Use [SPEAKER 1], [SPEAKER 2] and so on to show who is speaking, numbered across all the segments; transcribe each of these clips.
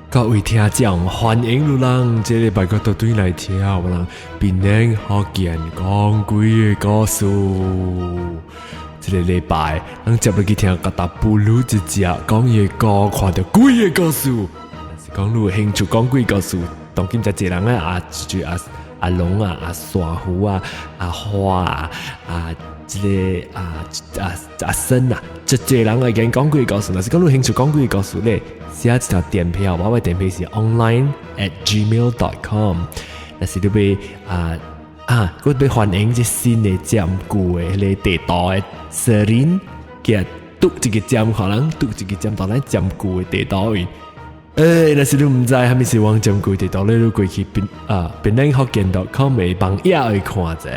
[SPEAKER 1] 各位聽眾，歡迎汝人，這禮拜閣倒轉來聽我人檳城福建講鬼的故事。這个禮拜，咱接落去聽甲達布魯一隻講伊的歌，看著鬼的故事。若是講你有興趣講鬼故事，當今遮濟人啊，啊，就阿阿龍啊，阿沙虎啊，阿花啊，啊，這个啊啊阿森啊，遮濟人會講鬼故事。若是講你有興趣講鬼故事咧，寫一條電票，我的電票是 online@gmail.com。若是你欲啊啊，閣欲歡迎這新的佔據的彼个地圖的 Serin，寄拄一个針，予人拄一个針到咱佔據的地圖位。欸，若是你毋知啥物是阮佔據地圖，你過去檳啊檳城福建 .com 的網頁去看者。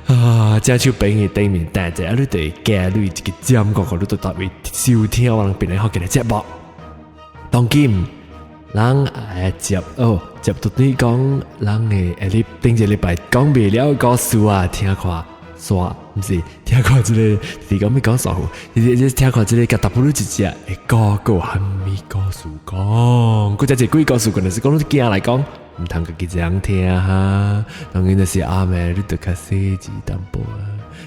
[SPEAKER 1] 啊，正手邊的頂面彈者，啊，你就會加入一个針，個個你就特別收聽我人檳城福建的節目。當今，人會接哦，接到你講人的會你頂一禮拜講袂了的故事啊，聽看煞，毋是聽看這個，是講欲講煞，你你聽看這個共達布魯一隻會講閣有啥物故事講，閣遮濟鬼故事，可能是講你囝來講，毋通家己一人聽哈。當然就是暗暝，你著較細緻淡薄啊，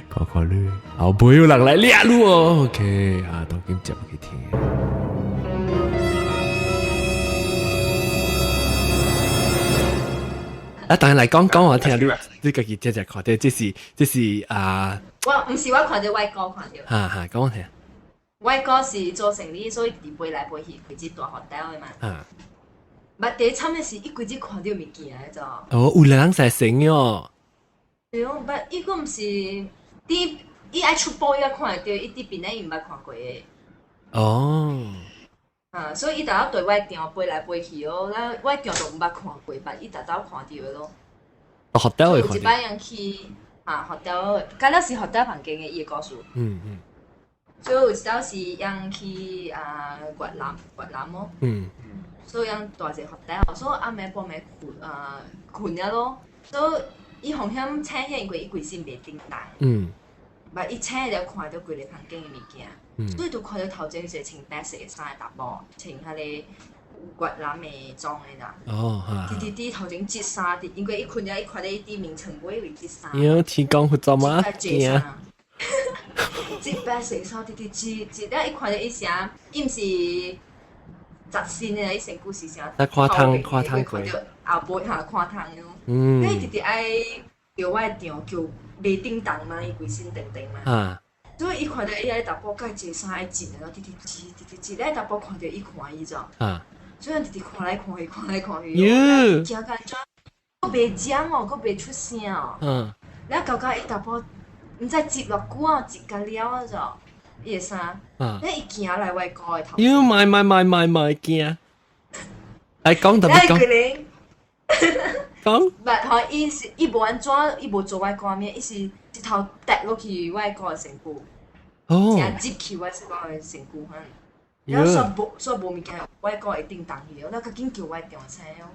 [SPEAKER 1] 看看你後背有人來掠你哦。OK，啊，當今接去聽。啊，當然來講講我聽你，你家己只只看著，這是這是啊。
[SPEAKER 2] 我毋是我看著，我哥看著。
[SPEAKER 1] 哈哈，講我聽。
[SPEAKER 2] 我哥是做生理，所以佇飛來飛去，規日蹛 hotel 的嘛。
[SPEAKER 1] 啊。
[SPEAKER 2] 捌第一慘的是，伊規日看著物件的怎？
[SPEAKER 1] 哦，有人在生喲。
[SPEAKER 2] 對哦，捌伊閣毋是，佇伊愛出報伊才看會著，伊佇檳城伊毋捌看過的。
[SPEAKER 1] 哦。
[SPEAKER 2] 啊，所以伊逐日對我埕飛來飛去哦，咱我埕都毋捌看過，捌伊逐晝看著的咯。
[SPEAKER 1] 哦，hotel 會
[SPEAKER 2] 有一擺人去啊，hotel，敢若是 hotel 房間的伊的故事。所以有一晝是人去啊越南，越南哦。所以人蹛一个 hotel，所以暗暝半暝睏啊睏了咯，所以伊風險醒起，因為伊規身袂叮當。捌伊醒了看著規个房間的物件。所以就看著頭前一个穿白色的衫的查某，穿彼个越南的裝的啦。
[SPEAKER 1] 哦，哈。
[SPEAKER 2] 佇佇佇頭前織衫，佇因為伊睏了，伊看著伊佇眠床尾位織衫。
[SPEAKER 1] 喲，天公佛祖嘛，驚。
[SPEAKER 2] 織白色衫，佇佇織織了，伊看著伊啥，伊毋是雜身的，伊身軀是啥？
[SPEAKER 1] 啊，看窗看窗過。
[SPEAKER 2] 後背哈看窗咯。伊直直愛叫我埕叫袂叮當嘛，伊規身叮叮嘛。所以伊看著伊彼个查埔佮織衫愛織的，直直織，直直織，彼个查埔看著伊看伊者。所以直直看來看去，看來看去。驚甲按怎？閣袂講哦，閣袂出聲哦。了到到伊查埔，毋知織偌久啊，織甲了啊者，伊的衫。了伊行來我哥的頭。
[SPEAKER 1] 喲，莫莫莫莫莫驚！來講特別講。講。
[SPEAKER 2] 捌吼，伊是伊無按怎，伊無做我哥物，伊是一頭跌落去我哥的身軀。
[SPEAKER 1] 哦。
[SPEAKER 2] 誠入去我哥的身軀哈。了煞無煞無物件，我哥會叮當去，了較緊叫我埕醒哦。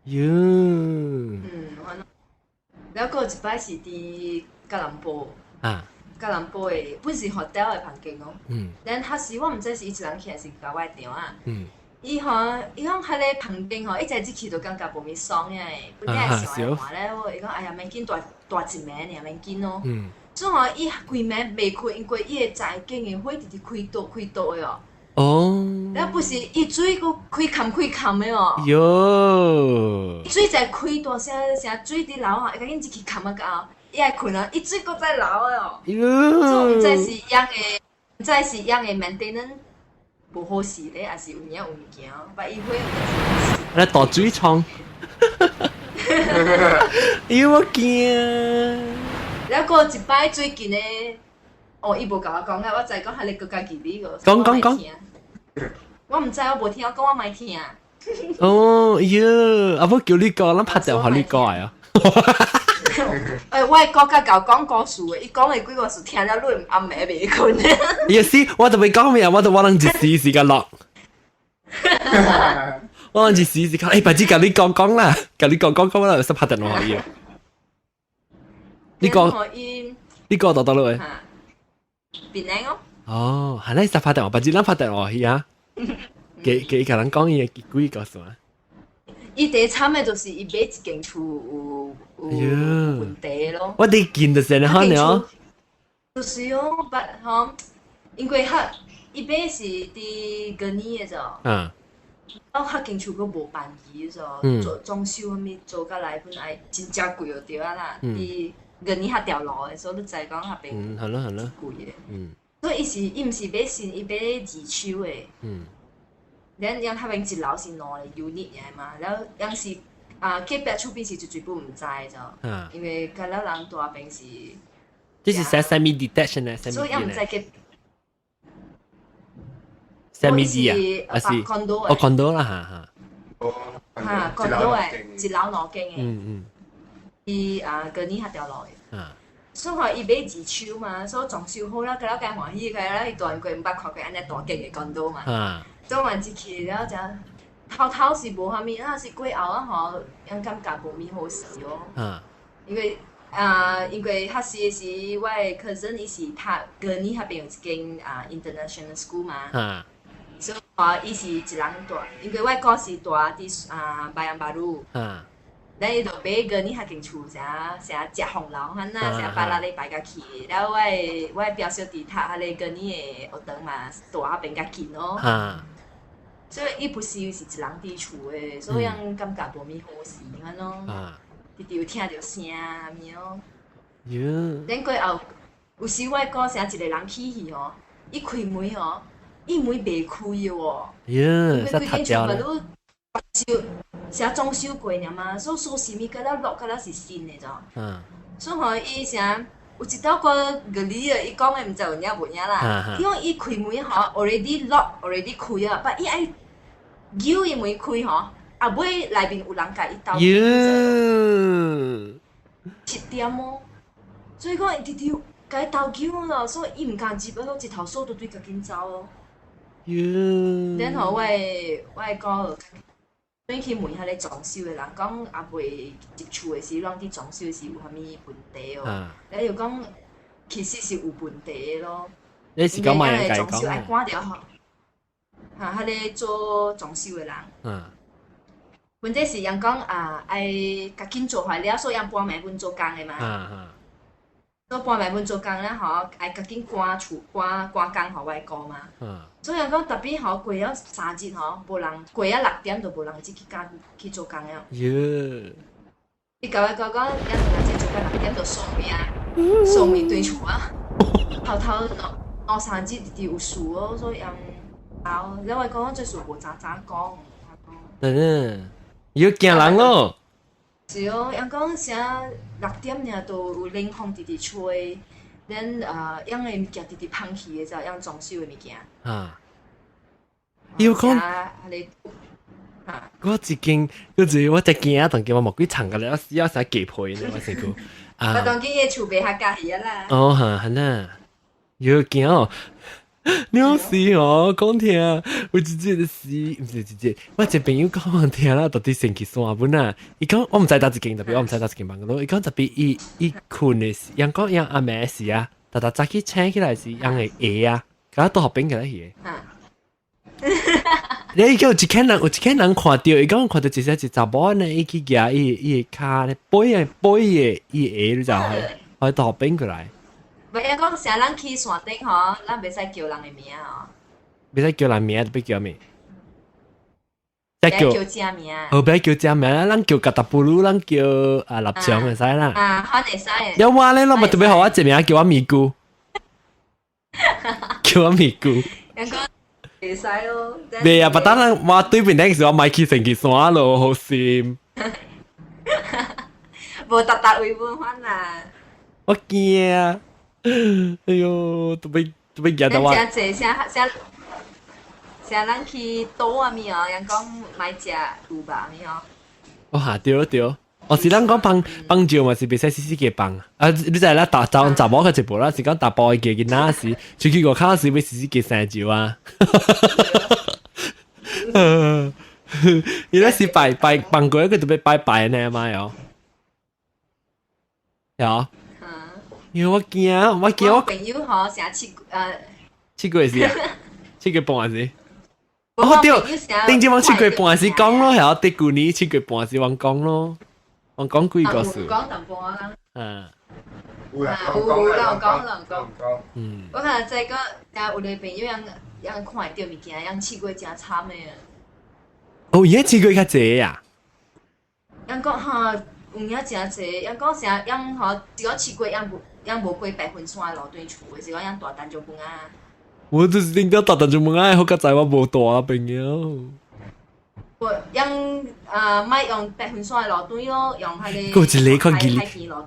[SPEAKER 1] 喲。
[SPEAKER 2] 了閣有一擺是佇吉隆坡。吉隆坡的本是 hotel 的房間哦。但彼時我毋知是伊一人去，還是共我埕啊。伊吼，伊講彼个房間吼，伊一入去就感覺無物爽的，本來是想愛看咧，伊講哎呀，免緊蹛蹛一暝爾，免緊咯。所以吼，伊規暝袂睏，因為伊的房間的火直直開倒開倒的哦。了不是伊水閣開崁開崁的哦。水在開大聲聲，水佇流啊，伊較緊入去崁啊到，伊愛睏啊，伊水閣再流的哦。所以毋知是樣的，毋知是樣的 maintenance 無好勢咧，還是有影有物件，把伊火有
[SPEAKER 1] 來大水沖。哎我驚。
[SPEAKER 2] 了閣一擺最近的，哦，伊無共我講啊，我知講彼个閣較記得個。
[SPEAKER 1] 講講講。
[SPEAKER 2] 我毋知，我無聽，我講我莫聽。
[SPEAKER 1] 哦，喲，阿母叫你講，咱拍電話你講啊。
[SPEAKER 2] 欸，我的哥較𠢕講故事的，伊講的幾個事聽了你暗暝袂睏。
[SPEAKER 1] 也是，我都袂講咩，我都我攏一時時間錄。我攏一時時間，欸，白子共你講講啦，共你講講講啦，先拍電話伊。你講，你講到倒落去？
[SPEAKER 2] 檳城哦。
[SPEAKER 1] 哦，係你實拍電話，白子咱拍電話去啊。給給共人講伊嘅鬼故事啊？
[SPEAKER 2] 伊第慘的就是伊買一間厝有問題咯。
[SPEAKER 1] 我哋見到成日可
[SPEAKER 2] 就是哦，but 吼，因為較伊買是佇 Gurney 的咋。我較間厝閣無辦去咋，做裝修啥物做甲來本愛真正貴就對啊啦。佇 Gurney 較條路的，所以你知講較邊
[SPEAKER 1] 嗯，好啦好啦。
[SPEAKER 2] 貴的。所以伊是伊毋是買新，伊買二手的。咱樣較邊一樓是兩個 unit 的嘛，然後樣是啊隔壁厝邊是絕對毋知咋，因為甲了人大邊是。
[SPEAKER 1] 這是寫 semi detached 呢？
[SPEAKER 2] 所以也毋知隔。
[SPEAKER 1] semi D 啊，還是
[SPEAKER 2] condo
[SPEAKER 1] 哦 condo 啦嚇嚇。
[SPEAKER 3] 哦。
[SPEAKER 2] 嚇，condo 的，一樓兩間的。伊啊，Gurney 較條路的。所以話伊買二手嘛，所以裝修好啦，佮了較歡喜，佮了伊大過毋捌看過按呢大間的 condo 嘛。做完一去了，就頭頭是無啥物，啊是過後啊吼，樣感覺無物好勢哦。因為啊，因為彼時是我的 cousin 伊是讀 Gurney 彼邊有一間啊 international school 嘛。所以話伊是一人住，因為我哥是住佇啊 Bayan Baru。咱伊就買 Gurney 彼間厝，啥啥食紅樓款啊，啥擺六禮拜才去。了我的表小弟讀彼个 Gurney 的學堂嘛，住彼邊較近咯。所以伊不是是一人佇厝的，所以樣感覺無物好勢款咯。直直有聽著聲物咯。咱過後有時我哥啥一個人起去吼，伊開門吼，伊門袂開的喎。
[SPEAKER 1] 喲，使踢掉咧。
[SPEAKER 2] 修啥裝修過爾嘛，所以鎖匙物甲了落甲了是新的咋。所以吼，伊啥有一道我個理的，伊講的毋知有影無影啦。伊講伊開門吼，already lock，already 開啊，但伊愛扭伊門開吼，啊尾內面有人共伊兜。7點哦，所以講伊直直共伊兜扭咯，所以伊毋敢入咯，一頭鎖都對共緊走咯。然後我的哥轉去問彼个裝修的人，講猶未入厝的時，攏佇裝修的時有啥物問題哦？了又講其實是有問題的咯。
[SPEAKER 1] 你是講賣人
[SPEAKER 2] 裝修愛趕著吼，哈，彼个做裝修的人。問題是人講啊，愛較緊做壞了，所以人半暝阮做工的嘛。做半暝阮做工了吼，愛較緊趕厝趕趕工予我的哥嘛。所以人講 tapi 吼過了3日吼，無人過了6點就無人入去工去做工了。伊共我哥講，人同做到6點就鎖門啊，鎖門對厝啊。頭頭兩兩三日直直有事哦，所以人後，了我講這事無早早講。
[SPEAKER 1] 嗯，有驚人咯。
[SPEAKER 2] 是哦，人講啥6點爾都有冷風直直吹，咱啊，樣的物件直直芳去的，就樣裝修的物件。
[SPEAKER 1] 啊。要講，我一間，嗰時我只驚，當見我無幾層個咧，我要使雞皮呢，我成個。
[SPEAKER 2] 啊。我當見伊厝袂較佮意啊啦。
[SPEAKER 1] 哦，哈，係啦，有驚哦。你有事哦，講聽，我直接是，毋是直接，我一個朋友講我聽啦，到底神奇山本啊，伊講我毋知佗一間，特別我毋知佗一間房咯，伊講特別伊伊睏的時，人講人阿妹時啊，逐逐早起醒起來時，人會下啊，佮倒學邊個去。你叫有一間人，有一間人看著，伊講看著一隻一查某呢，伊去舉伊伊的跤咧，背的背的伊下，你知影？去倒學邊過來。
[SPEAKER 2] 袂曉講啥人去山頂吼，咱袂使叫人的名吼。
[SPEAKER 1] 袂使叫人名，欲叫咩？
[SPEAKER 2] 叫叫正名。
[SPEAKER 1] 哦，欲叫正名，咱叫吉達布魯，咱叫啊立場會使啦。
[SPEAKER 2] 啊，可會使。
[SPEAKER 1] 有我咧，我咪特別予我一個名叫我咪姑，叫我咪姑。
[SPEAKER 2] 人講會使咯。
[SPEAKER 1] 袂啊，不當人我對面那個時候，莫去神奇山咯，好心。
[SPEAKER 2] 無逐逐位無法啦。
[SPEAKER 1] 我驚啊！哎喲，特別特別驚到我。
[SPEAKER 2] 真濟啥啥啥人去賭啊物哦，人講莫食牛肉物哦。
[SPEAKER 1] 哦哈，對對，哦是咱講放放照嘛，是袂使死死個放啊！你知啦，打查查某較一步啦，是講大埔的囡仔是出去外口時欲死死個生招啊。伊咧是拜拜放過一個特別拜拜呢嘛喲，有。因為我驚，我驚我
[SPEAKER 2] 朋友吼，成七
[SPEAKER 1] 7個月是啊，7個半是。哦對，頂次我試過半時講咯，係我舊年試過半時我講咯，我講幾個數。
[SPEAKER 2] 講淡薄啊。
[SPEAKER 1] 啊。
[SPEAKER 2] 有有人講人講。我看這個，有個朋友樣樣看會著物件，樣試過誠慘的啊。
[SPEAKER 1] 哦，伊試過較濟啊？
[SPEAKER 2] 樣講哈，有影誠濟，樣講啥？樣吼，是講試過樣無樣無過白雲山路對厝的，是講樣大單將軍啊。
[SPEAKER 1] 我就是聽到大單將軍啊，好佳哉我無帶朋友。
[SPEAKER 2] 我用啊，莫用白雲山的路段咯，用彼
[SPEAKER 1] 個。閣一個較記，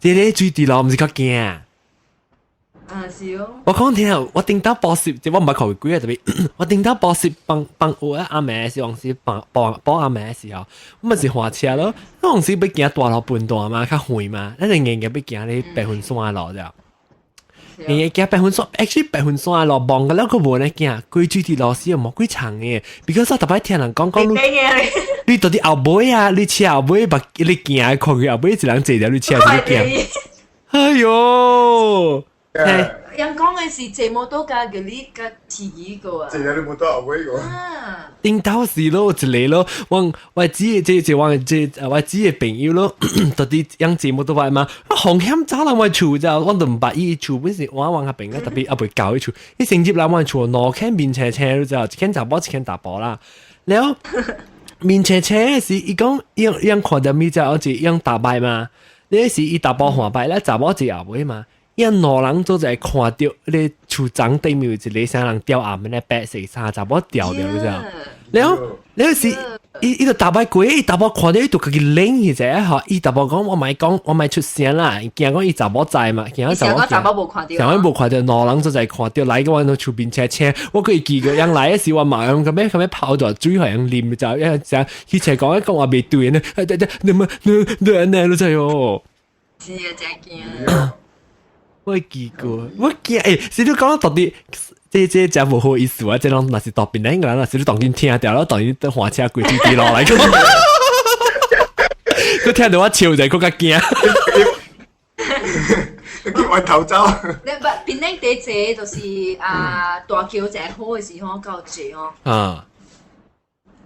[SPEAKER 1] 這個水滴路毋是較驚。
[SPEAKER 2] 啊，是哦。
[SPEAKER 1] 我講聽，我頂到補習，這我毋捌看過幾個特別。我頂到補習幫幫有阿妹是往時幫幫幫阿妹的時候，我咪是駛車咯。嗰陣時欲行大路笨大嘛，較遠嘛，咱就硬硬欲行咧白雲山路啫。硬硬行白雲山，actually 白雲山路望個了閣無咧行，規水滴路是無幾長的。because 我逐擺聽人講講，你到底後尾啊？你車後尾把你行，看佢後尾一人坐著你車就行。哎喲！
[SPEAKER 2] 人講的是坐摩托共你共騎機個啊。
[SPEAKER 3] 坐佇摩托後尾個。
[SPEAKER 1] 頂頭是咯，一個咯，我我姊這這我這我姊的朋友咯，到底養坐摩托車嘛？風險走來我厝就，我都毋捌伊厝本是我往較邊啊，特別猶未到伊厝，伊先入來我厝，兩間面青青，就一間查某，一間查埔啦。了面青青是伊講伊伊看著物就好似用踏擺嘛，你是伊查埔換擺咧，查某坐後尾嘛。伊兩人做在看著咧厝欉頂面有一個啥人吊暗咧白色衫，查某吊著，你知影？了了是伊伊就踏擺過，伊查某看著伊就家己冷起者吼，伊查某講我莫講，我莫出聲啦，驚講伊查某知嘛，驚
[SPEAKER 2] 查某查某無看著，
[SPEAKER 1] 啥物無看著，兩人做在看著來個我都厝邊車車，我閣會記個人來的時，我馬上咁樣咁樣跑咗水予人啉，就一隻去車講一講話袂對呢，對對，你們你你按呢，你知哦？
[SPEAKER 2] 是啊，真驚。
[SPEAKER 1] 我記過，我驚欸，是你講到底，這這真無好意思啊！這攏若是大邊人，若是你當今聽著了，當然等駛車過水滴路來講，閣聽著我笑者，閣較驚。
[SPEAKER 3] 叫彎頭走。
[SPEAKER 2] 你不檳城第坐就是啊，大橋坐好的時候夠坐哦。
[SPEAKER 1] 啊。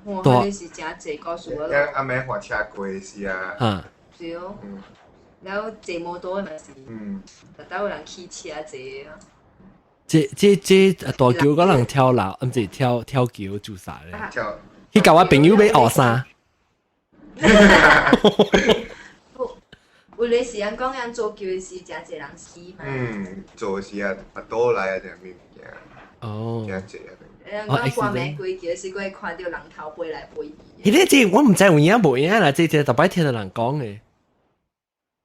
[SPEAKER 2] 哇，彼個是誠濟故事啊！
[SPEAKER 3] 阿妹駛車過是啊。
[SPEAKER 1] 啊。
[SPEAKER 2] 是哦。然後坐摩托嘛是，特登有人騎車坐啊。
[SPEAKER 1] 這這這大橋個人跳樓，毋是跳跳橋自殺咧。
[SPEAKER 3] 跳。
[SPEAKER 1] 去共我朋友買學衫。
[SPEAKER 2] 有個時人講，人做橋是誠濟人死嘛。
[SPEAKER 3] 嗯，做時啊，巴肚來啊，這物件。
[SPEAKER 1] 哦。
[SPEAKER 3] 誠濟啊。
[SPEAKER 2] 人講關暝過橋是會看著人頭飛來飛去。
[SPEAKER 1] 彼個這我毋知有影無影啦，這這逐擺聽著人講的。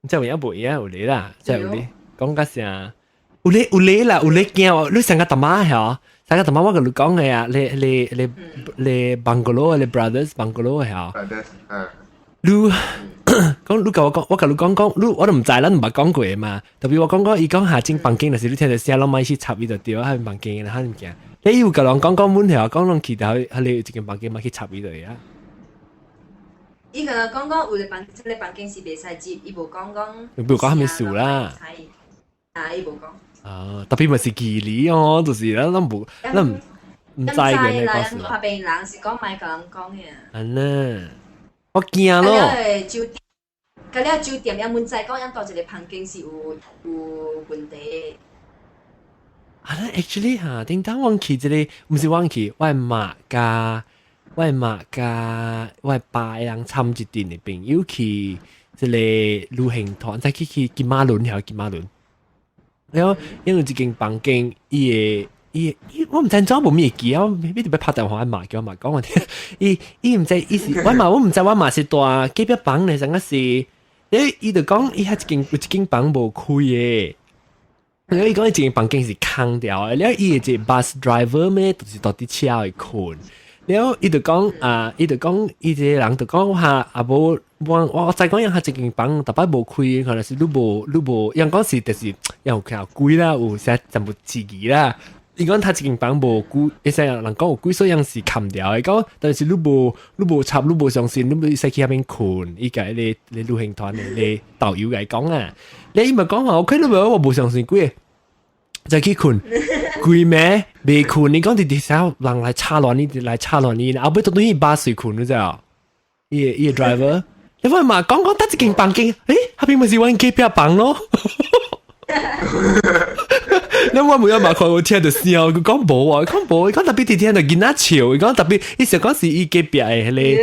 [SPEAKER 1] 毋知有影無影有咧啦，真有咧講甲啥？有咧有咧啦，有咧驚，你上個大媽嚇，上個大媽我共你講的啊，你你你你 bungalow 你 brothers bungalow 嚇。
[SPEAKER 3] 嗯。
[SPEAKER 1] 你講你共我講，我共你講講，你我都毋知，咱毋捌講過嘛。特別我講講，伊講下進房間，就是你聽著聲攏莫去插伊就對，喺房間啦，彼物件。你有共人講講阮嚇，講攏去到彼個一間房間，莫去插伊就會啊。
[SPEAKER 2] 伊可能講講有個房，這個房間是袂使入，伊無講講。
[SPEAKER 1] 無講啥物事啦。
[SPEAKER 2] 啊，伊無講。
[SPEAKER 1] 啊，特別嘛是距離哦，就是咱咱無，咱毋毋知嘅那個事。
[SPEAKER 2] 旁邊人是講莫共人講嘅。
[SPEAKER 1] 按呢，我驚咯。
[SPEAKER 2] 酒店，佮了酒店，也毋知講，𪜶佗一個房間是有有問題。
[SPEAKER 1] 啊，那 actually 哈，頂當我去這個，毋是我去，我媽佮我媽佮我爸人參一陣的朋友去這個旅行團，再去去金馬崙曉金馬崙。然後因為這間房間，伊的伊伊我毋知怎無物會記啊，我一直欲拍電話媽叫我媽講我聽。伊伊毋知伊是我媽，我毋知我媽是住隔壁房咧，啥個是？伊伊就講伊遐一間有一間房無開的。了伊講伊一間房間是空掉的，了伊的一個 bus driver 咩，就是蹛佇車會睏。了伊就講啊，伊就講伊這個人就講哈，啊無我我知講𪜶遐一間房逐擺無開，可能是你無你無，𪜶講是就是有較貴啦，有啥全部刺激啦。伊講他一間房無鬼，伊說人講有鬼，所以𪜶是冚掉的。講但是你無你無插，你無相信，你會使去遐邊睏。伊共彼個彼旅行團的彼導遊來講啊，你伊嘛講話，我看你無我無相信鬼。再去睏，規暝未睏，你講直直啥人來插亂你，來插亂你，後尾都等於巴士睏，你知影？伊個 driver，你話嘛講講得一間房間，欸，彼邊咪是阮隔壁房咯。你我每日嘛看我聽到笑，佢講無啊，講無，伊講特別直聽到囡仔笑，伊講特別，伊想講是伊隔壁的彼個，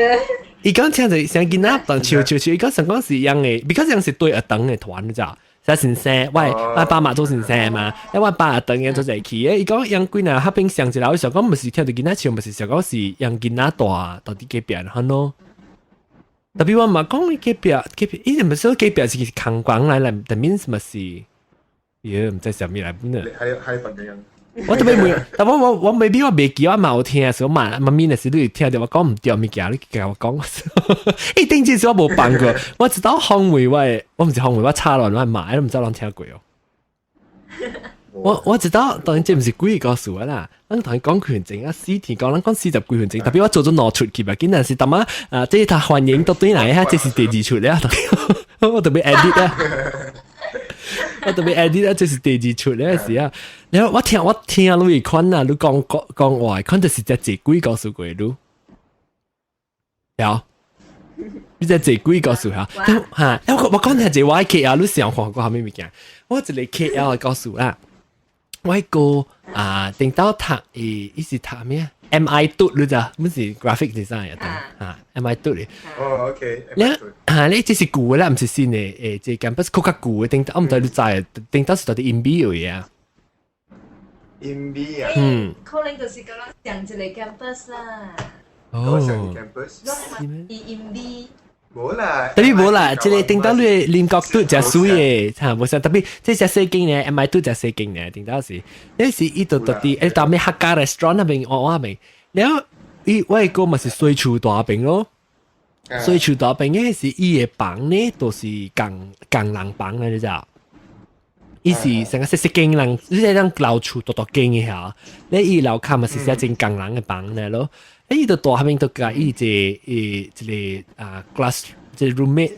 [SPEAKER 1] 伊講聽著像囡仔當笑笑笑，伊講想講是樣的，because 樣是對學堂的團，你知影？啥先生，我爸媽做先生嘛，我爸學堂嘅做一去，伊講樣幾若彼邊上一樓，伊想講毋是聽到囡仔笑，毋是想講是樣囡仔大到佇隔壁款咯。特別我嘛講伊隔壁隔壁，伊毋是說隔壁是空房來來，但面是咪是？耶，毋知啥物來本呢？
[SPEAKER 3] 還房間。
[SPEAKER 1] 我特別問，但我 maybe 我袂記，我嘛有聽，所以嘛媽咪那時你聽到我講毋對物件，你共我講。欸，頂次是我無放過，我知道方位我，我毋是方位，我插亂我罵，都毋知人聽過哦。我知道，當然這毋是鬼故事啦。咱同伊講幾分鐘啊，四天講，咱講40幾分鐘，特別我做咗兩出去吧，竟然是淡仔啊，這他歡迎到對來啊，這是第二出了，我特別 edit 啊。我特別 edit 啊，這是第二出咧時啊。然後我聽你款啊，你講講講話，款就是只這鬼故事過你。有，你只這鬼故事哈？哈，我講聽一個我 KL，你想看過啥物物件？我一個 KL 的故事啦。我個啊，頂到讀伊，伊是讀咩？MI 讀你知？毋是 graphic design 啊？啊，MI 讀咧。
[SPEAKER 3] 哦，OK。
[SPEAKER 1] 你啊，你這是舊的啦，毋是新的。欸，這 campus 較較舊的，頂到我毋知你知，頂到是佇咧 Imbi 位啊。
[SPEAKER 3] Imbi 啊。
[SPEAKER 1] 嗯。
[SPEAKER 2] 可能就是講上一個 campus 啦。
[SPEAKER 1] 哦。
[SPEAKER 3] 上 campus。
[SPEAKER 1] 是咩？
[SPEAKER 2] Imbi。
[SPEAKER 3] 無啦。
[SPEAKER 1] 特別無啦，這個頂到你林國都誠媠的，哈，無啥特別，這隻細間呢，MI 都誠細間呢，頂到是，那是伊就到佇，欸，到咩客家 restaurant 那邊，我那邊，了後伊我個嘛是水樹大邊咯，水樹大邊嘅是伊的房呢，都是工工人房咧，你知影？伊是成個細細間人，你這種樓厝大大間的遐，你伊樓跤嘛是寫真工人的房咧咯。伊就大彼邊都共伊一個伊一個啊 class 一個 roommate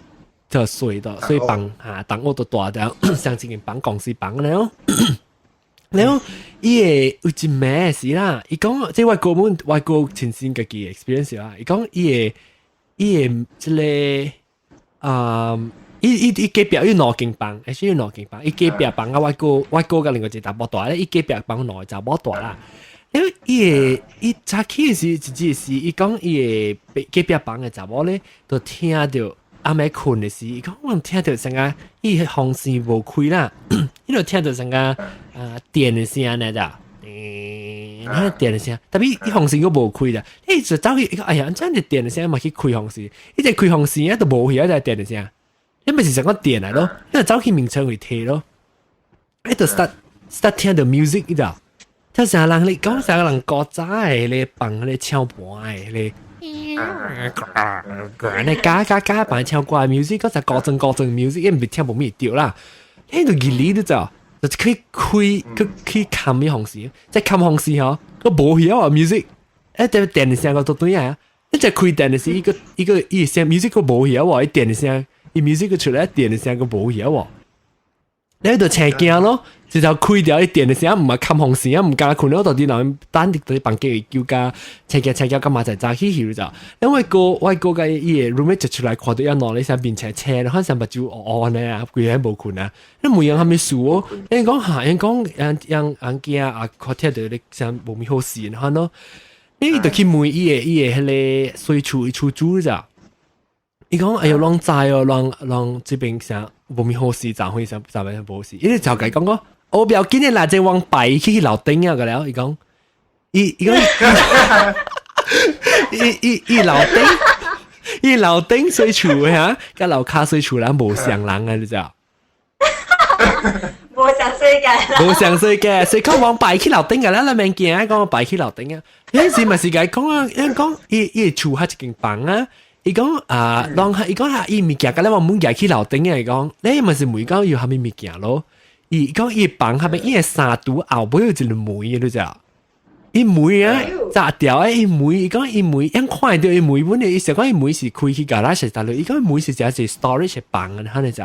[SPEAKER 1] 就睡到睡房啊，當我都大掉上一間房公司房了。然後伊會有一暝是啦，伊講這外國阮外國親身家己 experience 啦，伊講伊會這個啊。伊隔壁有兩間房，會是有兩間房，伊隔壁房啊，我哥佮另外一個查某蹛咧，伊隔壁房兩個查某蹛啦。因為伊會伊早起時一日是，伊講伊會隔壁房的查某咧，就聽著暗暝睏的時，伊講我聽著啥個，伊風扇無開啦，伊就聽著啥個啊電的聲呢咋？欸，那電的聲，特別伊風扇閣無開啦，伊就走去伊講哎呀，這樣電的聲嘛去開風扇，伊一開風扇啊，都無去啊，這電的聲。你咪是想講電來咯，你就走去眠床位提咯，伊就 start 聽著 music 你知影？聽啥人咧講啥個人古早的咧放咧唱盤的咧，咧加加加放唱歌 music，嗰隻古裝古裝 music，伊毋是聽無物對啦，伊就入嚟你知影？就去開去去冚彼風扇，再冚風扇吼，閣無去啊 music，欸，這電的聲閣都對啊，你再開電的時，伊個伊個伊聲 music 閣無去啊，伊電的聲。伊 music 出來，電的聲閣無去啊！你就青驚咯，直頭開掉伊電的聲，毋係冚風扇啊，毋敢睏咯，到底人等佇房間叫甲青驚青驚，幹嘛才早起去就？因為個我哥共伊個 roommate 就出來看到一兩咧聲面青青，反正目睭烏烏呢啊，規個無睏啊！你問人啥物事哦？𪜶講哈，𪜶講人人人驚啊，看聽著咧聲無物好事，反咯，你就去問伊個彼個水厝伊厝主咋？伊講哎喲，攏知哦，攏攏這邊啥無物好事，咋會啥咋會無事？伊就共講講，我不要緊的啦，這往白去樓頂啊個了。伊講，伊講，伊樓頂，伊樓頂水厝哈，佮樓跤水厝人無相人啊，你知影？
[SPEAKER 2] 無相世界，
[SPEAKER 1] 無相世界，所以講往白去樓頂個啦，咱免驚，講白去樓頂啊。有時嘛是共講啊，因講伊伊厝較一間房啊。伊講啊，當伊講下伊物件，佮你話滿夾去樓頂啊，伊講你嘛是問講有啥物物件咯？伊講伊房下面伊個衫櫥後尾有一個門，你知影？伊門啊，砸掉啊！伊門，伊講伊門，𪜶看著伊門本來伊想講伊門是開去 garage 大佬，伊講門是只是 storage 房啊，哈你知？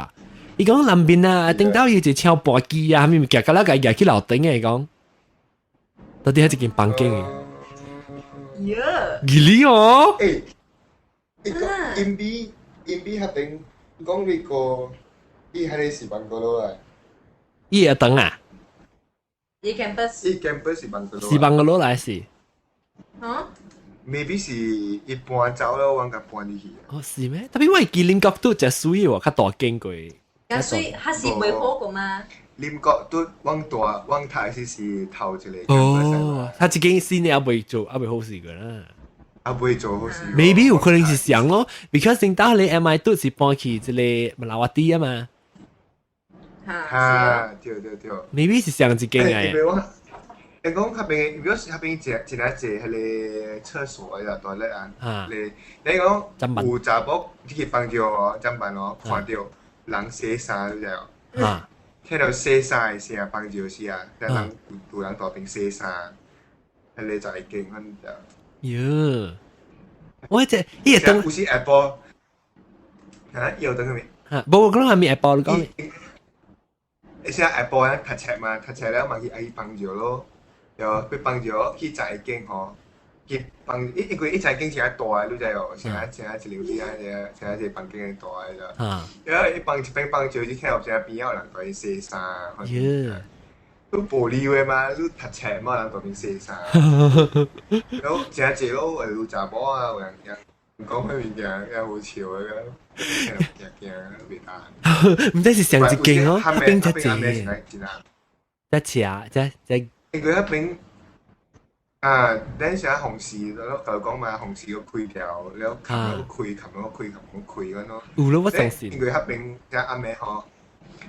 [SPEAKER 1] 伊講南邊啊，頂到伊就敲筊機啊，啥物物件，甲咱家舉去樓頂嘅講，到底係一間房間嘅。
[SPEAKER 2] 喲，
[SPEAKER 1] 義理哦。
[SPEAKER 3] 欸，伊講因比因比彼邊講你個，伊彼个是 bungalow 啊。
[SPEAKER 1] 伊會等啊？
[SPEAKER 2] 伊 campus。
[SPEAKER 3] 伊 campus 是 bungalow。
[SPEAKER 1] 是 bungalow 來是？
[SPEAKER 2] 嚇
[SPEAKER 3] ？maybe 是伊搬走了，阮共搬入去。
[SPEAKER 1] 哦，是咩？特別我會記林國都誠媠喎，較大間過。
[SPEAKER 2] 較媠，還是袂好過嗎？
[SPEAKER 3] 林國都阮大，阮讀時是頭一個。
[SPEAKER 1] 哦，他這間新的猶未做，猶未好勢過啦。
[SPEAKER 3] 猶未做好勢。
[SPEAKER 1] Maybe 有可能是像咯，because 先到你 MI 都是搬去這個馬拉瓦蒂啊嘛。
[SPEAKER 3] 哈，對對對。
[SPEAKER 1] Maybe 是上一間嘅。
[SPEAKER 3] 因為我，你講彼邊，如果是彼邊一一來坐彼个廁所的啦，大咧啊，你你講有查某你去幫著哦，怎辦哦？看著人洗衫，你知無？
[SPEAKER 1] 啊。
[SPEAKER 3] 聽著洗衫的聲，幫著時啊，人有人大邊洗衫，彼个就會驚，反正。
[SPEAKER 1] 喲，我這伊會當
[SPEAKER 3] 有時下晡，啊，伊有當啥物？
[SPEAKER 1] 哈，無我講啥物下晡你講。
[SPEAKER 3] 而且下晡咧讀冊嘛，讀冊了嘛去愛去幫助咯，對，去幫助去十一間吼，去幫因因為伊十一間是較大的，你知無？是啊，是啊，一樓底啊，是啊，一個房間大的啦。然後伊幫一邊幫助，就聽到聲邊仔有人佇洗衫。
[SPEAKER 1] 喲。
[SPEAKER 3] 你玻璃話嘛，你讀冊嘛，人佇邊洗衫。然後誠濟咯，有查某啊，有人講彼物件，也好笑的，驚驚袂當。
[SPEAKER 1] 毋知是上一間哦，彼邊較濟。較斜，這這。
[SPEAKER 3] 因為彼邊啊，咱啥紅事，我舊講嘛，紅事閣開條，了冚閣開，冚閣開，冚閣開咁咯。
[SPEAKER 1] 有咯，我相信。
[SPEAKER 3] 因為彼邊遮暗暝吼，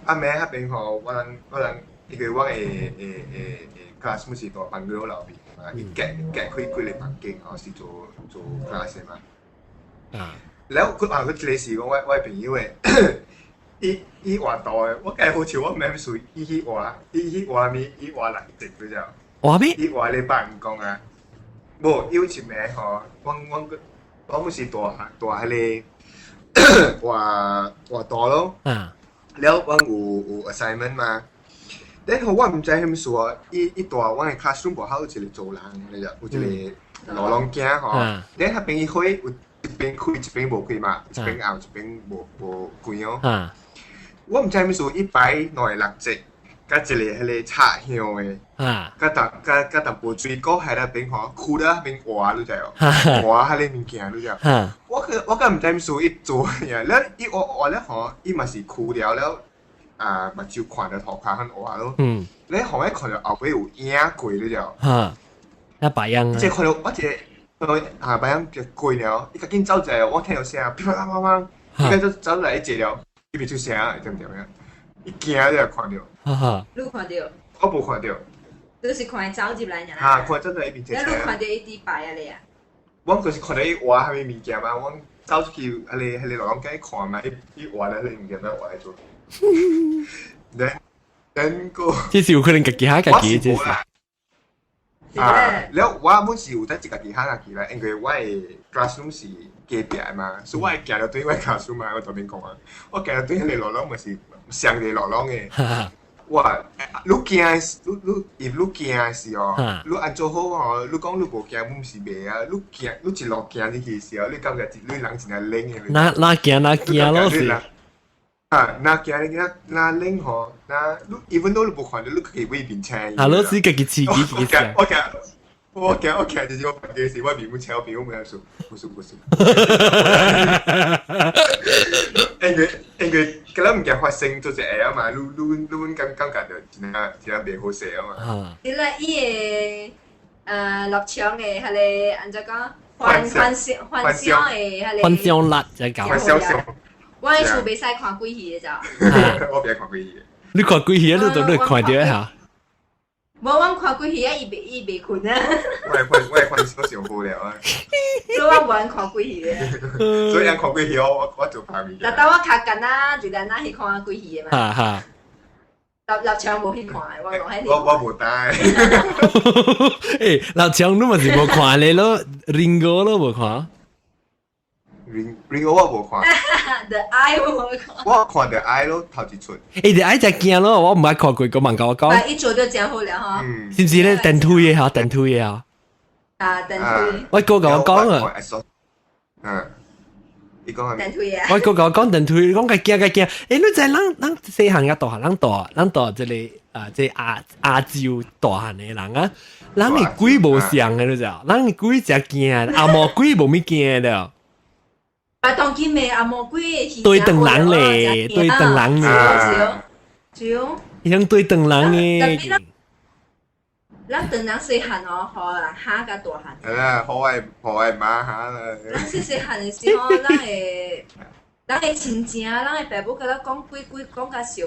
[SPEAKER 3] 暗暝彼邊吼，我人我人，因為我的的的的 class 毋是蹛房間樓邊嘛，伊隔隔開幾个房間吼，是做做 class 的嘛。了佢啊，佢一个是講我我的朋友的，伊伊活道的，我計好笑，我毋免事，伊去活，伊去活物，伊活六隻對只。
[SPEAKER 1] 活咩？
[SPEAKER 3] 伊活禮拜五講啊，無有一暝吼，阮阮個我毋是蹛蹛彼个活活道咯。了，阮有有 assignment 嘛？然後我毋知啥物事哦，伊伊蹛阮的 classroom 無好有一個做人，你知有一個路廊鏡吼。然後彼邊伊開有一邊開一邊無開嘛，一邊暗一邊無無關哦。我毋知啥物事，伊擺兩个蠟燭，佮一个彼个插香的，佮淡佮佮淡薄水果喺那邊吼，跍咧彼邊活，你知無？活彼个物件，你知無？我閣我閣毋知啥物事，伊做呀，了伊活活了吼，伊嘛是跍了了，啊，目睭看著塗跤很活咯。你後尾看著後尾有影過，你知無？
[SPEAKER 1] 哈，那白樣啊！
[SPEAKER 3] 即看著我一個，啊，白樣就過了，伊較緊走一下，我聽著聲，噼啪啪啪，伊個走走來一坐了，伊袂出聲，對毋對？伊驚就看著。
[SPEAKER 1] 哈哈，
[SPEAKER 2] 你看著？
[SPEAKER 3] 我無看著。
[SPEAKER 2] 你是看伊走入來爾
[SPEAKER 3] 哈，看走入來伊面前。
[SPEAKER 2] 你看著伊佇擺啊咧啊？
[SPEAKER 3] 我就是看著伊活啥物物件嘛，我走出去，彼個彼個路廊仔看嘛，伊伊活咧彼個物件，咱活來做。咱咱個，
[SPEAKER 1] 這是有可能家己嚇家己，這是。
[SPEAKER 3] 啊，了我本是有在一家己嚇家己啦，因為我的 classroom 是隔壁的嘛，所以我會行著對我 classroom 嘛，我頭先講啊，我行著對彼個路廊嘛是相個路廊的。哇！你驚，你你伊你驚的時候，你按做好吼，你講你無驚，阮是袂啊。你驚，你一路行入去時候，你感覺你人真正冷的。
[SPEAKER 1] 哪哪驚哪驚咯是。
[SPEAKER 3] 啊，若驚你若若冷吼，若你 even though 你無看著，你家己會面青。
[SPEAKER 1] 啊，你是家己刺激自己。
[SPEAKER 3] 我驚，我驚，我驚，就是我房間時，我面本青，我朋友問我說，不是不是。因為因為嗰粒物件發生做一下啊嘛，你你你阮感感覺著真正真正袂好勢啊嘛。
[SPEAKER 2] 你咧伊個立場的彼个按怎講？幻幻想幻想的彼個。
[SPEAKER 1] 幻想力就夠。
[SPEAKER 3] 幻想上。
[SPEAKER 2] 我喺厝袂使看鬼戲的咋。
[SPEAKER 3] 我袂看鬼戲。
[SPEAKER 1] 你看鬼戲，你都你看著下。
[SPEAKER 2] 無，阮看鬼戲啊，伊袂伊袂睏啊。
[SPEAKER 3] 我會幻我會幻想上無聊啊。
[SPEAKER 2] 所以我無愛看鬼戲的。
[SPEAKER 3] 所以看鬼戲，我我做旁邊。
[SPEAKER 2] 若當我較簡單，就咱那去看鬼戲的嘛。
[SPEAKER 1] 哈哈。
[SPEAKER 2] 立立場無去看的，我講彼。
[SPEAKER 3] 我我無帶。
[SPEAKER 1] 欸，立場你嘛是無看咧咯，Ringo 咯無看。
[SPEAKER 3] Ring Ring 我無看。
[SPEAKER 2] The Eye 無看。
[SPEAKER 3] 我看 The Eye 咯，頭一出。
[SPEAKER 1] 欸，The Eye 真驚咯，我毋捌看過，個問甲我講。
[SPEAKER 2] 伊做得真好了吼。
[SPEAKER 1] 是毋是咧？電推的嚇，電推的嚇。
[SPEAKER 2] 啊，電推。
[SPEAKER 1] 我哥共我講啊。
[SPEAKER 3] 嗯。伊講係
[SPEAKER 2] 電推啊。
[SPEAKER 1] 我哥共我講電推，講較驚較驚。欸，你知咱咱細漢較大漢，咱大咱大這個啊，這亞亞洲大漢的人啊，人的鬼無像的，你知？人的鬼真驚，阿毛鬼無物驚的。
[SPEAKER 2] 啊，當今的阿毛鬼
[SPEAKER 1] 對等人咧，對等人咧。
[SPEAKER 2] 對。
[SPEAKER 1] 伊種對等人嘅。
[SPEAKER 2] 咱唐人細漢哦，予人嚇甲大漢。
[SPEAKER 3] 係啦，好愛好愛媽嚇啦。
[SPEAKER 2] 咱細細漢的時候，咱的親情，咱的爸母共咱講鬼鬼講甲上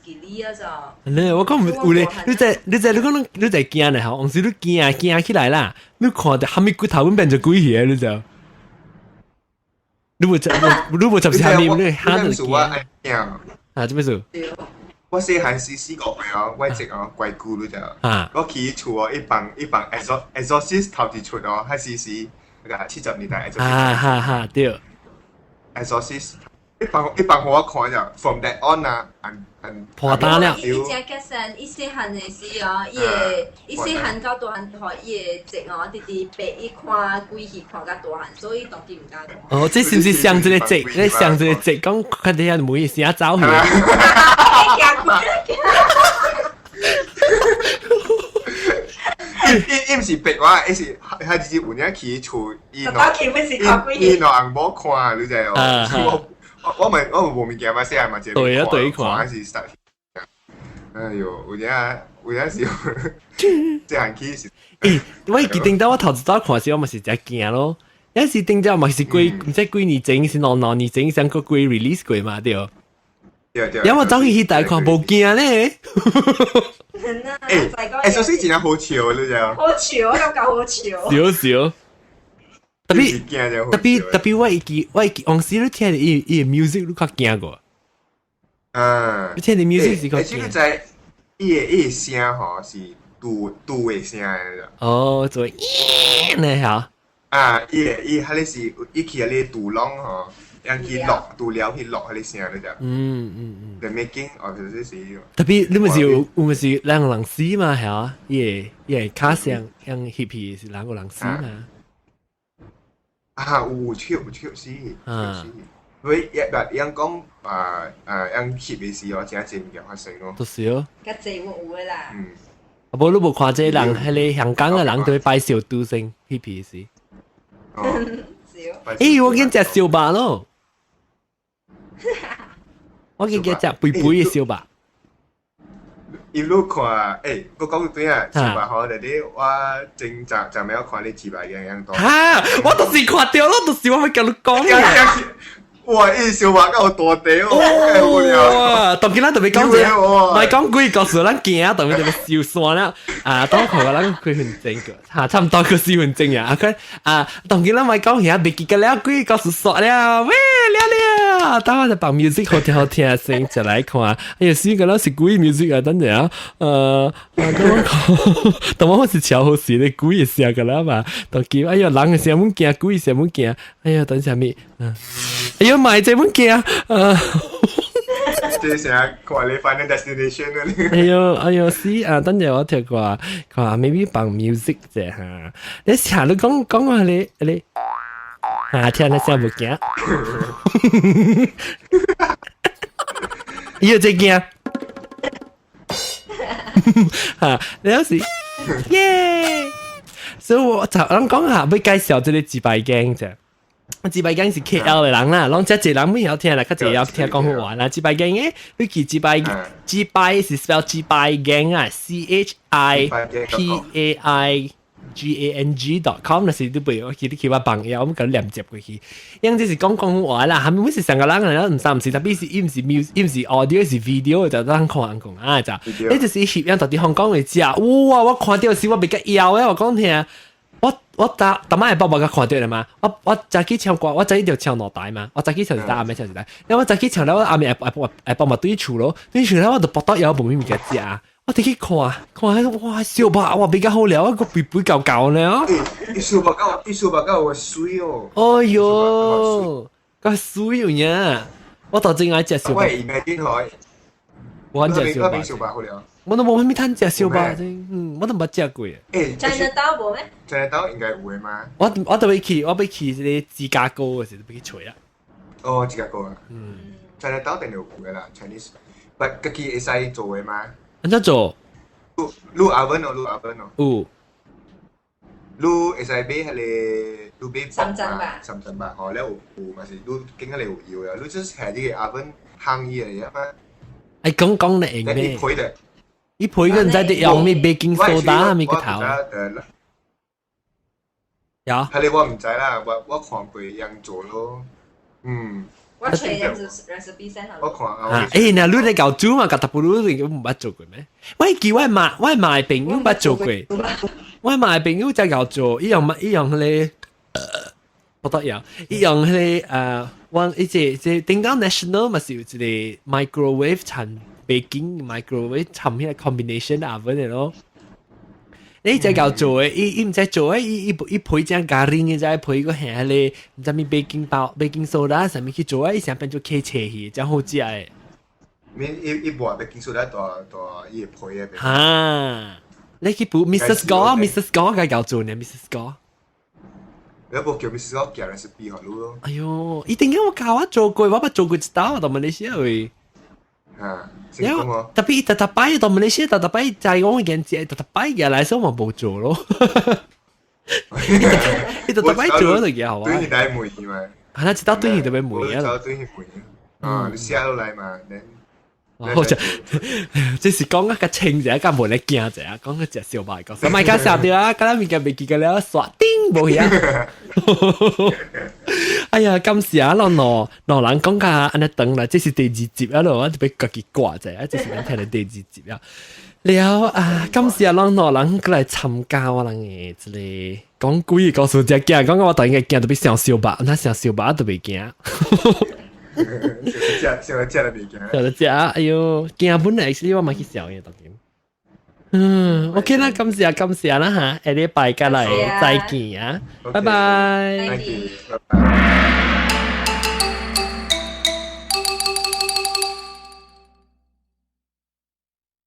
[SPEAKER 2] 吉利啊！咋？
[SPEAKER 1] 咧，我講有咧，你在你在你講你你在驚咧吼，有時你驚驚起來啦，你看著蝦米鬼頭變做鬼去啊！你知？你無你無十是蝦米，你嚇就驚。啊，做咩事？
[SPEAKER 3] 我細漢時4個歲哦，我隻哦怪姑你知？我去厝哦，一放一放 Exorcist 頭一出哦，彼時是那個70年代 Exorcist。
[SPEAKER 1] 啊哈哈，對。
[SPEAKER 3] Exorcist 一放一放予我看就，from that on 啊，
[SPEAKER 1] 破單了。
[SPEAKER 2] 伊真結實，伊細漢的時哦，伊會伊細漢到大漢，吼，伊會直哦，直直白伊看鬼戲看甲大漢，所以當今毋敢看。
[SPEAKER 1] 哦，這是毋是上一個節？你上一個節講看底下每聲走去。
[SPEAKER 2] 驚鬼！
[SPEAKER 3] 伊伊毋是白話，伊是他只是有影去厝，伊喏伊喏翁某看，你知哦？我我們我無物件嘛，細漢嘛，一
[SPEAKER 1] 對啊對看，
[SPEAKER 3] 還是實。哎喲，有影有影是，細漢起是。
[SPEAKER 1] 欸，我記得到我頭一早看時，我嘛是真驚咯。有時頂咗嘛是幾毋知幾年前，是兩兩年前，上個幾 release 過嘛對。
[SPEAKER 3] 對對。
[SPEAKER 1] 因為我走去彼台看無驚咧。
[SPEAKER 3] 欸，欸，首先真正好笑，你知無？
[SPEAKER 2] 好笑，我感覺好笑。
[SPEAKER 1] 笑笑。特別特別特別，我會記我會記，往時你聽伊伊 music 你較驚過。
[SPEAKER 3] 啊！
[SPEAKER 1] 你聽的 music 是較驚。
[SPEAKER 3] 欸，你知伊的伊的聲吼是拄拄的聲的。
[SPEAKER 1] 哦，做咦呢嚇？
[SPEAKER 3] 啊，伊的伊彼个是伊去彼個杜攏吼，讓去落杜了去落彼個聲，你知？
[SPEAKER 1] 嗯嗯嗯。
[SPEAKER 3] The making of 這是。
[SPEAKER 1] 特別你毋是有有毋是兩個人死嘛？嚇？伊個伊個卡聲用翕戲是兩個人死嘛？
[SPEAKER 3] 啊，有笑有笑死，笑死。佢一日樣講啊啊，樣翕的時候，真濟物件發生咯。
[SPEAKER 1] 就是哦。
[SPEAKER 2] 較濟有有的啦。
[SPEAKER 3] 嗯。
[SPEAKER 1] 啊無你無看這人，彼個香港的人都會擺燒豬先翕戲時。
[SPEAKER 3] 哦。
[SPEAKER 1] 欸，我見食燒肉咯。我見食肥肥的燒肉。
[SPEAKER 3] 伊你看，欸，我講對啊，燒肉吼，就你我前昨昨暝我看你幾百樣樣多。
[SPEAKER 1] 哈！我就是看著咯，就是我欲共你講。
[SPEAKER 3] 哇！伊燒肉夠大塊哦！
[SPEAKER 1] 哇！當今咱特別講者，唔係講鬼故事，咱驚，當面特別燒山了。啊，當看個咱幾分鐘個，嚇，差唔多個4分鐘啊。啊，啊，當今咱咪講遐，袂記得了，鬼故事煞了，喂，了了。等我就放 music 好聽好聽先，就來看。哎呀，死個咱是鬼 music 啊！等陣啊，等我看，等我是超好時咧，鬼的聲個啦嘛。當今，哎呀，人的聲阮驚，鬼的聲阮驚。哎呀，等啥物？嗯，哎呀，買這阮驚，啊！
[SPEAKER 3] 這聲看你 Final Destination 啊！
[SPEAKER 1] 哎呦，哎呦，是啊，等陣我聽過，看 maybe 放 music 者哈。你成日講講話你你，啊，聽你聲無驚。伊有這驚。哈，你有時，耶！所以我就咱講下，欲介紹這個自敗鏡啫。自敗鏡是 KL 的人啦，攏遮濟人袂曉聽啦，較濟曉聽廣府話啦。自敗鏡誒，你記自敗自敗是 spell 自敗鏡啊，CHIPAIGANG.com，若是你袂，我記得去我朋友，我們共連接過去。因這是講廣府話啦，蝦米是上個人啊，毋三毋四，特別是伊毋是 music，伊毋是 audio，是 video，就當看講啊，就，你就是翕樣到佇香港的食，哇！我看著時我袂甲枵誒，我講聽。我我逐逐擺下晡無共看著了嘛？我我早起唱歌，我早起就唱兩台嘛。我早起唱一台，暗暝唱一台。因為我早起唱了，我暗暝下晡下晡嘛轉厝咯，轉厝了我就腹肚枵無物件食。我哋去看看，哇，燒肉哇比較好料，個肥肥厚厚呢。
[SPEAKER 3] 欸，伊燒肉夠，伊燒肉夠有水哦。
[SPEAKER 1] 哎喲，個水有影，我倒真愛食燒肉。
[SPEAKER 3] 我會imagine 嗬，
[SPEAKER 1] 我食燒肉。
[SPEAKER 3] 燒肉好料。
[SPEAKER 1] 我都無啥物通食燒肉，我都毋捌食過。
[SPEAKER 3] 欸
[SPEAKER 2] ，Chinatown 無咩
[SPEAKER 3] ？Chinatown 應該有的嘛。
[SPEAKER 1] 我特別去，我欲去這个芝加哥的時候，欲去揣啊。
[SPEAKER 3] 哦，芝加哥啊。嗯。Chinatown 定有的啦，Chinese，but 家己會使做的嗎？
[SPEAKER 1] 按怎做？
[SPEAKER 3] 滷滷 oven 哦，滷 oven 哦。
[SPEAKER 1] 有。
[SPEAKER 3] 你會使買彼个，你買
[SPEAKER 2] 三層吧。
[SPEAKER 3] 三層吧，吼，了有有嘛是，你揀彼个有油啊，你就是下這个 oven 烘伊個啊嘛。
[SPEAKER 1] 哎，講講你用咩？
[SPEAKER 3] 伊配的。
[SPEAKER 1] 伊配個毋知得用咩 baking soda 咩個頭？有。
[SPEAKER 3] 彼个我毋知啦，我看過人做咯，嗯。
[SPEAKER 2] 我揣 recipe send
[SPEAKER 3] 我看
[SPEAKER 1] 啊，欸，若你咧𠢕煮嘛，佮特不如你毋捌做過咩？我記我媽我媽的朋友捌做過，我媽的朋友才𠢕做，伊用伊用彼个，不得了，伊用彼个我伊這這頂到 National 嘛是有一個 microwave 摻 baking microwave 摻彼個 combination oven 的咯。你才𠢕做的，伊伊毋知做的，伊伊伊配隻咖喱嘅，再配個下彼個毋知咩 baking 包、baking soda 啥物去做啊，伊成變做起切去，真好食的。
[SPEAKER 3] 免伊伊抹 baking soda 大大伊會配的。
[SPEAKER 1] 哈！你去補 Mrs. 哥，Mrs. 哥該𠢕做呢，Mrs. 哥。
[SPEAKER 3] 你無叫 Mrs. 哥寄 recipe 予你咯。
[SPEAKER 1] 哎喲，伊頂下我教我做過，我捌做過一道到馬來西亞位。
[SPEAKER 3] 啊，成功哦！
[SPEAKER 1] 特別逐逐擺到馬來西亞，逐逐擺在我見食，逐逐擺過來，所以我無做咯。伊逐逐擺做就幾好啊。
[SPEAKER 3] 對你來問嘛？
[SPEAKER 1] 啊，那一道對你特別問啊。
[SPEAKER 3] 啊，對你問啊，你寫落來嘛？
[SPEAKER 1] 好食，這是講啊個清者，甲無咧驚者，講個食燒賣講，賣較殺掉啊，敢若物件袂記個了，刷叮無去啊！哎呀，感謝啊，兩兩兩人講甲按呢長啦，這是第二集啊咯，我特別家己掛者，這是咱聽的第二集啊。了啊，感謝兩兩人過來參加我人的這个講鬼故事，只驚，講我突然間驚特別想燒肉，那想燒肉都袂驚。
[SPEAKER 3] 食食食都袂驚，
[SPEAKER 1] 食食，哎喲，驚本來是我嘛去笑嘅當然。嗯，OK 啦，感謝感謝啦嚇，下禮拜過來再見啊，拜拜。
[SPEAKER 3] 再見，拜拜。